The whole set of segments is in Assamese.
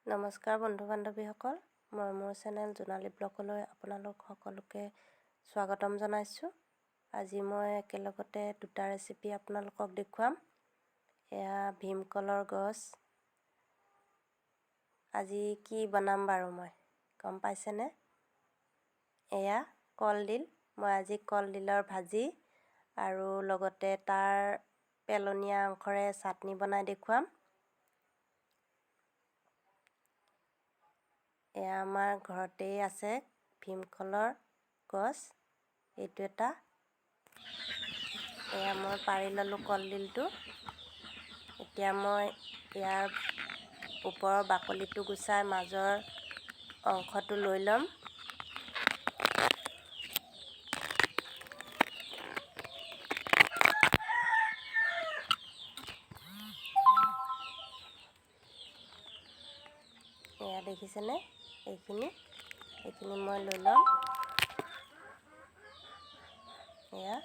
নমস্কাৰ বন্ধু বান্ধৱীসকল, মই মোৰ চেনেল জোনালী ব্লগলৈ আপোনালোক সকলোকে স্বাগতম জনাইছোঁ। আজি মই একেলগতে দুটা ৰেচিপি আপোনালোকক দেখুৱাম। এয়া ভীমকলৰ গছ। আজি কি বনাম বাৰু মই গম পাইছেনে? এয়া কলডিল। মই আজি কলডিলৰ ভাজি আৰু লগতে তাৰ পেলনীয়া অংশৰে চাটনি বনাই দেখুৱাম। এয়া আমাৰ ঘৰতেই আছে ভীমকলৰ গছ, এইটো এটা। এয়া মই পাৰি ল'লোঁ কলডিলটো। এতিয়া মই ইয়াৰ ওপৰৰ বাকলিটো গুচাই মাজৰ অংশটো লৈ ল'ম। এয়া দেখিছেনে? এইখিনি মই লৈ ল'ম। এয়া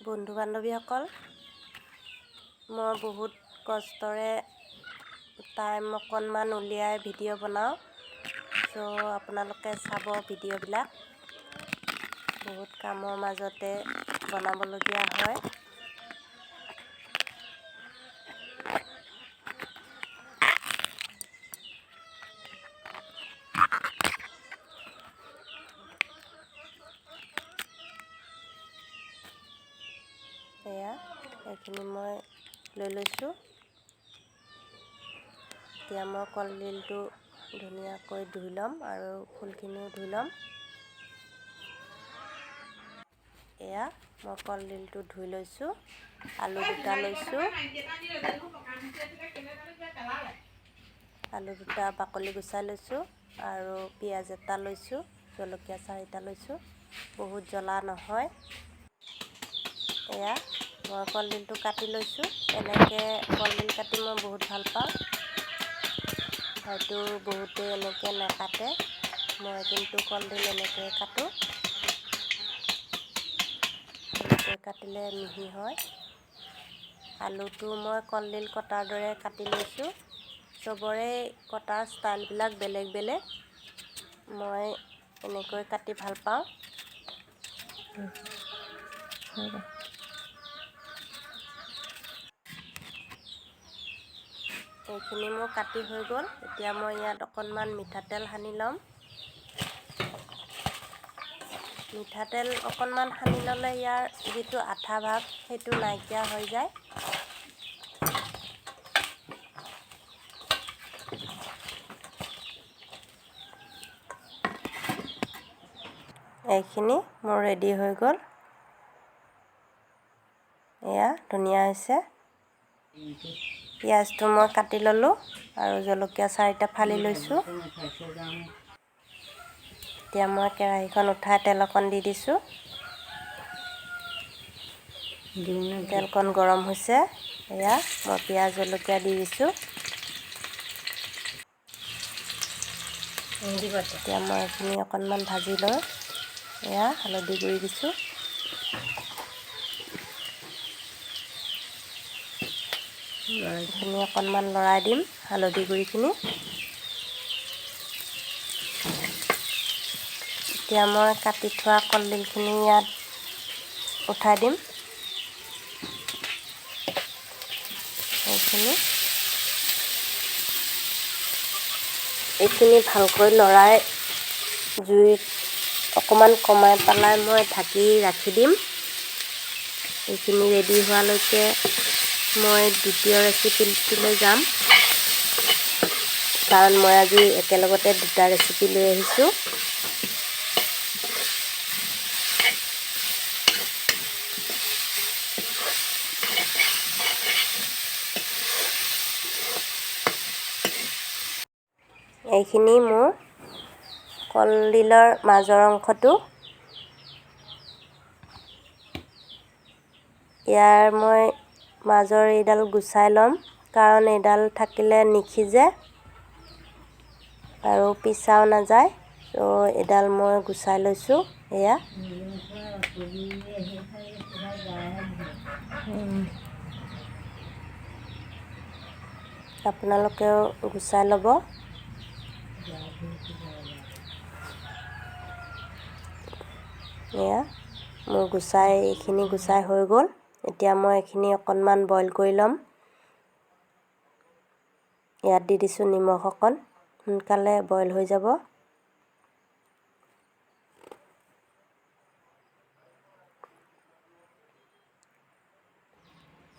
বন্ধু বান্ধৱীসকল, মই বহুত কষ্টৰে টাইম অকণমান উলিয়াই ভিডিঅ' বনাওঁ। চ' আপোনালোকে চাব ভিডিঅ'বিলাক। বহুত কামৰ মাজতে বনাবলগীয়া হয়। এয়া এইখিনি মই লৈ লৈছোঁ। এতিয়া মই কলডিলটো ধুনীয়াকৈ ধুই ল'ম আৰু ফুলখিনিও ধুই ল'ম। এয়া মই কলডিলটো ধুই লৈছোঁ, আলু দুটা লৈছোঁ। আলু দুটা বাকলি গুচাই লৈছোঁ আৰু পিঁয়াজ এটা লৈছোঁ, জলকীয়া চাৰিটা লৈছোঁ। বহুত জ্বলা নহয়। এয়া মই কলডিলটো কাটি লৈছোঁ। এনেকৈ কলডিল কাটি মই বহুত ভাল পাওঁ। হয়তো বহুতে এনেকৈ নাকাটে, মই কিন্তু কলডিল এনেকৈ কাটোঁ। এনেকৈ কাটিলে মিহি হয়। আলুটো মই কলডিল কটাৰ দৰে কাটি লৈছোঁ। চবৰে কটাৰ ষ্টাইলবিলাক বেলেগ বেলেগ। মই এনেকৈ কাটি ভাল পাওঁ। এইখিনি মোৰ কাটি হৈ গ'ল। এতিয়া মই ইয়াত অকণমান মিঠাতেল সানি ল'ম। মিঠাতেল অকণমান সানি ল'লে ইয়াৰ যিটো আঠা ভাৱ সেইটো নাইকিয়া হৈ যায়। এইখিনি মোৰ ৰেডি হৈ গ'ল। এয়া ধুনীয়া হৈছে। পিঁয়াজটো মই কাটি ল'লোঁ আৰু জলকীয়া চাৰিটা ফালি লৈছোঁ। এতিয়া মই কেৰাহীখন উঠাই তেল অকণ দি দিছোঁ। তেলকণ গৰম হৈছে। এয়া মই পিঁয়াজ জলকীয়া দি দিছোঁ। এতিয়া মই এইখিনি অকণমান ভাজি লওঁ। এয়া হালধি গুড়ি দিছোঁ। এইখিনি অকণমান লৰাই দিম হালধি গুড়িখিনি। এতিয়া মই কাটি থোৱা কলডিলখিনি ইয়াত উঠাই দিম। এইখিনি ভালকৈ লৰাই জুইত অকণমান কমাই পেলাই মই ঢাকি ৰাখি দিম। এইখিনি ৰেডি হোৱালৈকে মই দ্বিতীয় ৰেচিপিটোলৈ যাম, কাৰণ মই আজি একেলগতে দুটা ৰেচিপি লৈ আহিছোঁ। এইখিনি মোৰ কলডিলৰ মাজৰ অংশটো। ইয়াৰ মই মাজৰ এইডাল গুচাই ল'ম, কাৰণ এইডাল থাকিলে নিসিজে আৰু পিছাও নাযায়। ত' এইডাল মই গুচাই লৈছোঁ। এয়া আপোনালোকেও গুচাই ল'ব। এয়া মোৰ গুচাই এইখিনি গুচাই হৈ গ'ল। এতিয়া মই এইখিনি অকণমান বইল কৰি ল'ম। ইয়াত দি দিছোঁ নিমখ অকণ, সোনকালে বইল হৈ যাব।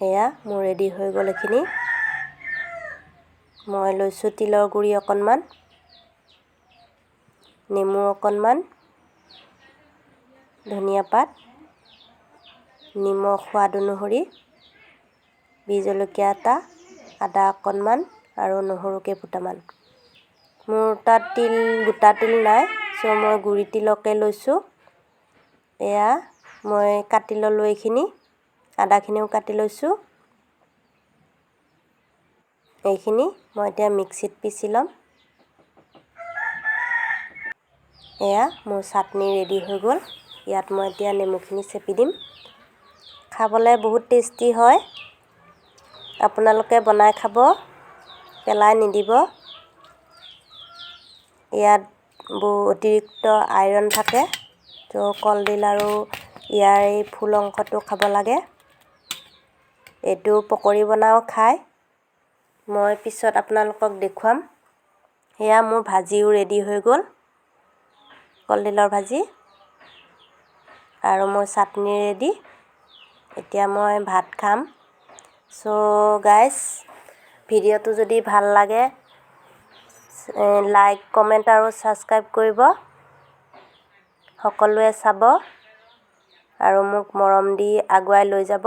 এয়া মোৰ ৰেডি হৈ গ'ল এইখিনি। মই লৈছোঁ তিলৰ গুড়ি অকণমান, নেমু অকণমান, ধনিয়া পাত, নিমখ সোৱাদ অনুসৰি, বিহ জলকীয়া এটা, আদা অকণমান আৰু নহৰু কেইফুটামান। মোৰ তাত তিল, গোটা তিল নাই, চ' মই গুড়ি তিলকে লৈছোঁ। এয়া মই কাটি ল'লোঁ এইখিনি, আদাখিনিও কাটি লৈছোঁ। এইখিনি মই এতিয়া মিক্সিত পিচি ল'ম। এয়া মোৰ চাটনি ৰেডি হৈ গ'ল। ইয়াত মই এতিয়া নেমুখিনি চেপি দিম। খাবলৈ বহুত টেষ্টি হয়, আপোনালোকে বনাই খাব, পেলাই নিদিব। ইয়াত বহু অতিৰিক্ত আইৰণ থাকে, ত' কলডিল আৰু ইয়াৰ এই ফুল অংশটো খাব লাগে। এইটো পকৰি বনাও খায়, মই পিছত আপোনালোকক দেখুৱাম। সেয়া মোৰ ভাজিও ৰেডি হৈ গ'ল, কলডিলৰ ভাজি আৰু মোৰ চাটনি ৰেডি। এতিয়া মই ভাত খাম। চ' গাইজ, ভিডিঅ'টো যদি ভাল লাগে লাইক, কমেণ্ট আৰু ছাবস্ক্ৰাইব কৰিব। সকলোৱে চাব আৰু মোক মৰম দি আগুৱাই লৈ যাব।